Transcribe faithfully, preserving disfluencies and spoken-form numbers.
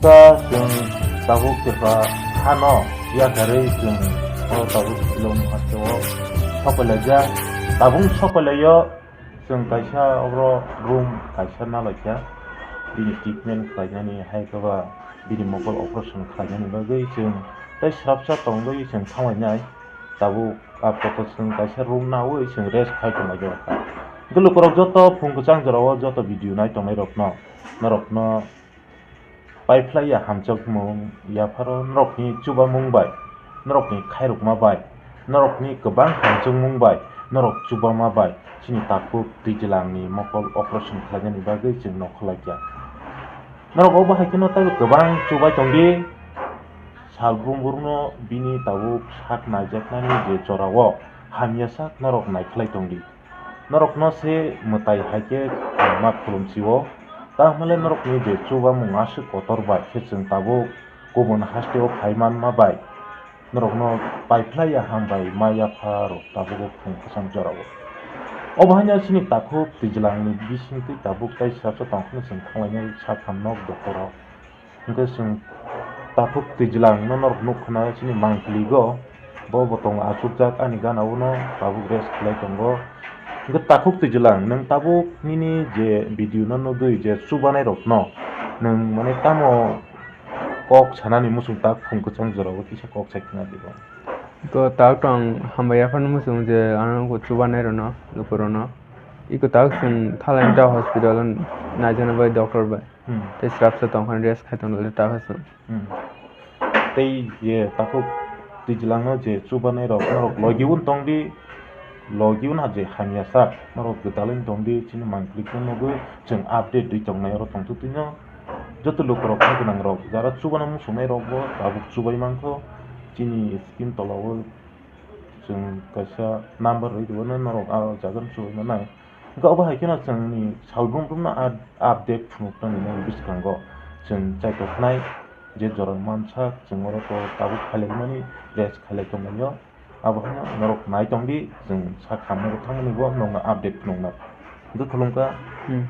Kha chwng tabuk Tripura hano yakarwi chwng o tabuk Shillong hasteo sokpailaijak. Tabuk sokpailaio chwng kaisa oro room kaisa nalaikha. Bini treatment khlainani hai khe ba bini mokol operation khlainani bagwi chwng tei srapsa tongwi chwng thanglainai. Tabuk apato chwng kaisa room nawi chwng rest khai tonglaijak. Hwnkhe lukurok joto phung kwchang jorao joto video nai tongnairokno norokno paiphlaiya hamjakmung yapharo norokni chubamung bai, norokni khairokma bai, norokni kwbang hamjakmung bai, norok chubama bai chini takhuk twijlangni mokol operation khlainani bagwi chwng nokho laikha. Norok o bahai kheno tei kwbang chubai tongdi. Sal brum brumno bini tabuk sak naijaknani je jorao hamya sak norok naikhlai tongdi. Norokno se mwtai hai khe ma khulumsio, ta hwnle norokni je chubamung aswk kotor bai khe chwng tabuk kubun hasteo phai manma bai norokno paiphlaiya hambai ma yapha rok tabuk o phung kwchang jorao. Obo haino chini takhuk twijlangni bisingtwi tabuk tei srapsa tongkhorno chwng thanglainai sakham nok dokoro. Hwnkhe chwng takhuk twijlangno norok nukha na chini mangpili go, bo bo tongo achukjak ani gana o no tabuk rest khlai tongo. Hwnkhe takhuk twijlang nwng tabuk nini je video no nugwi je chubanai rokno nwng mane tamo kok sanani muchung tak phung kwchang jorao kisa kok sai khna di bo. Ko tak tong hambai yaphano muchung je ano ko chubanai rokno lukurokno. Iko tak chwng thalai ta hospital o naijana bai doctor bai. Hmm. Tei srapsa tongkha rest khai tongna le ta hwsong. Hmm. Tei je takhuk twijlangno je chubanai rok norok logi un tongdi, logi un ha je hamya sak norok gwdalwng tongdi chini mangpili khe nugwi chwng update dwi tongnai oro tongthu twino joto lukurok kha gwnang rok jara chubana muchungnai rok bo tabuk chubai mankho chini screen tola o chwng kaisa number rwi rwno norok ah jaga no chubai manai. Hwnkhe obo hai kheno chwngni salbrum brumno up-, update phunuknani nini bwskango chwng chaitok khnai je jora mansak chwng oro to tabuk khailai mani rest khailai tonglaio. Abo haino norok nai tongdi chwng sak hamya bo thangmani bo nokno update phunuknai. Hwnkhe khulumkha. Hmm.